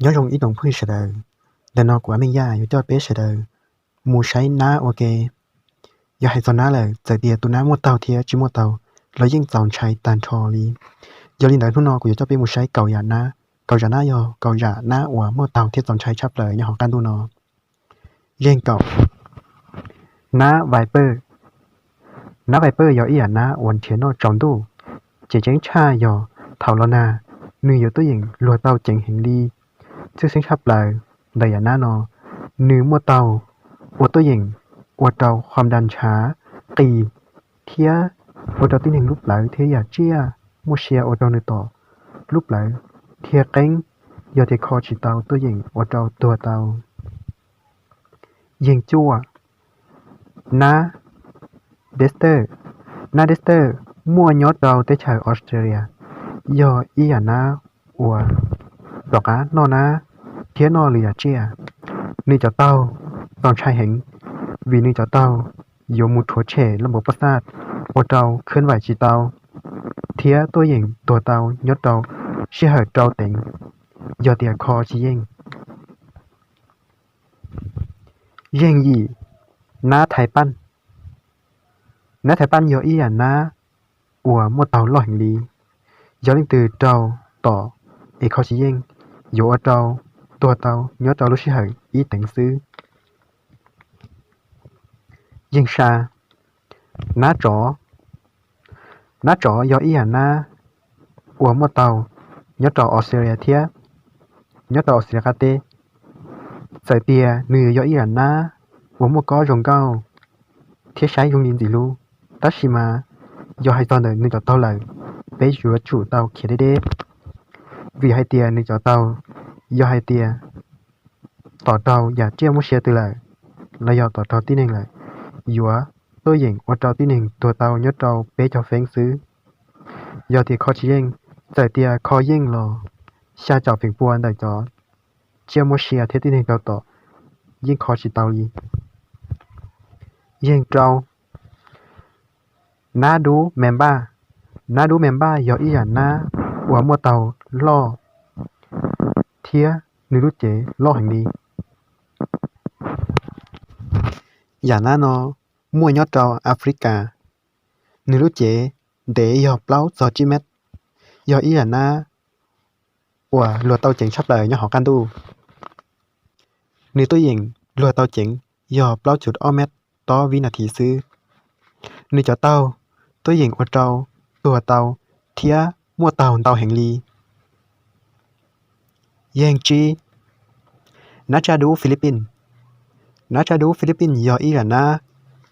Nyob zoo ib tsoom phooj ywg sawv daws, ntawm no kuv Ab Meej Yaj yuav coj peb sawv daws mus saib nab ua ke. Yog hais txog nab lawm, txawm tias tus nab muaj taug thiab tsis muaj taug los yeej txaus ntshai tag nrho li. Yog li ntawd hnub no kuv yuav coj peb mus saib kaum yam nab. Kaum yam nab yog kaum yam nab uas muaj taug thiab txaus ntshai tshaj plaws nyob hauv qab ntuj no. Yeej kaum. Nab viper. Nab viper yog ib yam nab uas nrhiav noj tsaus ntuj, ces tseeb tshaj yog thaum los nag nws yuav tuaj yeem luag tau ceev heev li. Tshwj xeeb tshaj plaws ntawm yam nab no, nws muaj taug ua tuaj yeem ua rau qhov nra ntshav qis thiab ua rau tib neeg lub plawv thiab yam tsiaj muaj sia ua rau nws tom lub plawv dhia qeeb, yog tias kho tsis tau tuaj yeem ua rau tuag tau. Yeej cuaj. Nab dexter. Nab dexter muaj nyob rau teb chaws Australia, yog ib yam nab uas rov qab noj nab thiab noj lwm yam tsiaj. Nws cov taug txaus ntshai heev, vim nws cov taug yuav mus rhuav tshem laj npaum poj xaj ua rau khwb vaim tsis tau thiab tuaj yeem tuag tau nyob rau sij hawm rau teev, yog tias kho tsis yeej. Yeej yim. Nab thaiv paj. Nab thaiv paj yog ib yam nab uas muaj taug loj heev li. Yog leej twg raug tom es kho tsis yeej, yuav ua rau tuag tau nyob rau lub sij hawm ib teev xwb. Yeej sa. Nab tsov. Nab tsov yog ib yam nab uas muaj taug nyob rau Australia thiab nyob rau Australia qab teb. Txawm tias nws yog ib yam nab uas muaj kob zoo nkauj thiab saib zoo li ntxim hlub, tab sis mas yog hais txog ntawm nws cov taug lawm, peb yuav tsum tau khiav deb deb, vim hais tias nws cov taug yog hais tias tom raug yam tsiaj muaj sia twg lawm, los yog tom raug tib neeg lawm, yuav tuaj yeem ua rau tib neeg tuag tau nyob rau peb caug feeb xwb. Yog tias kho tsis yeej, txawm tias kho yeej los xya caum feem pua ntawm cov tsiaj muaj sia thiab tib neeg raug tom yeej kho tsis tau li. Yeej rau. Nab dub me npaj. Nab dub me npaj yog ib yam nab uas muaj taug loj thiab nws lub cev loj heev li. Yam nab no muaj nyob rau Africa. Nws lub cev ntev yog plaub txog tsib mev, yog ib yam nab uas luag tau ceev tshaj plaws nyob hauv qab ntuj. Nws tuaj yeem luag tau ceev yog plaub cum ob mev tob vib nas this xwb. Nws cov taug tuaj yeem ua rau tuag tau thiab muaj taug ntau heev li. Yeej tsib. Nab tsaj dub Philippines. Nab tsaj dub Philippines yog ib yam nab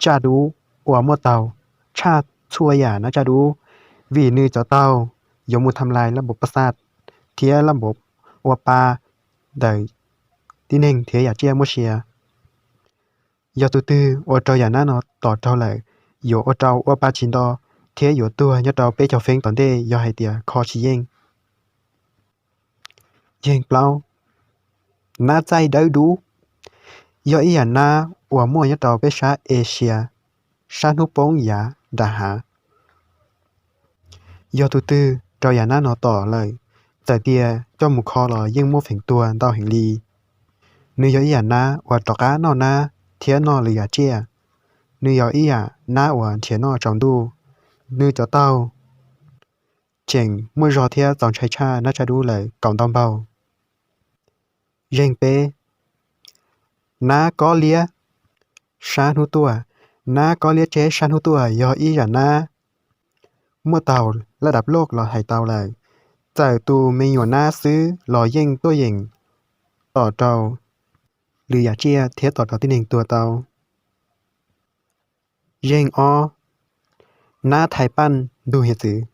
tsaj dub uas muaj taug tshaj txhua yam nab tsaj dub, vim nws cov taug yuav mus tham lais laj npaum poj xaj thiab laj npaum ua pa ntawm tib neeg thiab yam tsiaj muaj sia. Yog tus twg ua rau yam nab no tom raug lawm, yuav ua rau ua pa tsis nto thiab yuav tuag nyob rau peb caug feeb tom ntej yog hais tias kho tsis yeej. Yeej plaub. Nab txaij dawb dub yog ib yam nab uas muaj nyob rau peb sab Asia, sab hnub poob yav nram hav. Yog tus twg raug yam nab no tom lawm, txawm tias coj mus kho los yeej muaj feem tuag ntau heev li. Nws yog ib yam nab uas rov qab noj nab thiab noj lwm yam tsiaj. Nws yog ib yam nab uas nrhiav noj tsaus ntuj. Nws cov taug tseem muaj zog thiab txaus ntshai tshaj nab tsaj dub lawm kaum ntau npaug. Yeej peb. Nab kob liab sab hnub tuaj. Nab kob liab tseb sab hnub tuaj yog ib yam nab muaj taug laj dab loj los hais tau lawm. Txawm tus me nyuam nab xwb los yeej tuaj yeem tom rau lwm yam tsiaj thiab tom rau tib neeg tuag tau. Yeej ob. Nab thaiv paj ntug hiav txwv.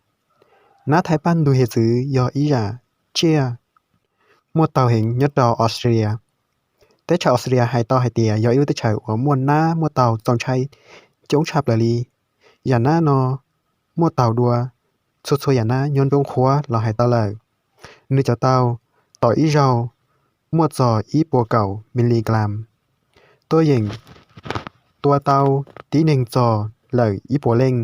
Nab thaiv paj ntug hiav txwv yog ib yam tsiaj muaj taug heev nyob rau Australia. Teb chaws Australia hais tau hais tias yog ib lub teb chaws uas muaj nab muaj taug txaus ntshai coob tshaj plaws li. Yam nab no muaj taug dua txhua txhua yam nab nyob nruab nqhuab los hais tau lawm. Nws cov taug tom ib zaug muaj txog ib puas kaum miligram, tuaj yeem tua tau tib neeg txog lawm ib puas leej.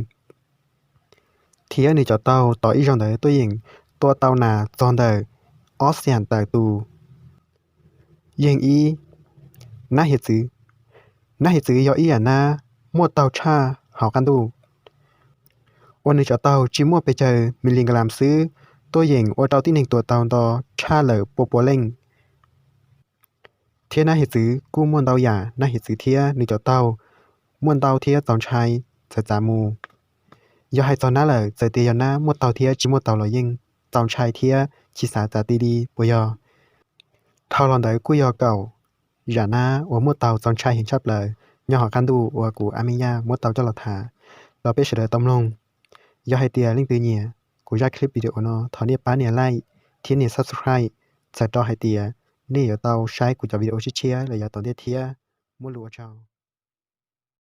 Thiab nws cov taug tom ib zaug ntawd tuaj yeem tua tau nas txog ntawm ob xees tawm tus. Yeej ib, nab hiav txwv. Nab hiav txwv yog ib yam nab muaj taug tshaj hauv qab ntuj, uas nws cov taug tsis muaj pes tsawg miligram xwb, tuaj yeem ua rau tib neeg tuam taug nto tshaj lawm pua pua leej. Thiab nab hiav txwv kuj muaj ntau yam nab hiav txwv thiab nws cov taug muaj ntau thiab txaus ntshai txawv txav mus. Yog hais txog nab lawm, txawm tias yog nab muaj taug thiab tsis muaj taug los yeej txaus ntshai thiab tsis xav txav ti li puas yog? Dhau los ntawd kuj yog kaum zam nab uas muaj taug txaus ntshai heev tshaj plaws nyob hauv qab ntuj uas kuv Ab Meej Yaj muab tau coj los tham rau peb sawv daws tau mloog. Yog hais tias leej twg nyiam kuv zaj clip video no, thov nej pab nias like thiab nias subscribe, txhawm rau hais tias nej yuav tau saib kuv cov video tshiab tshiab los yav tom ntej thiab. Muaj lus ua tsaug.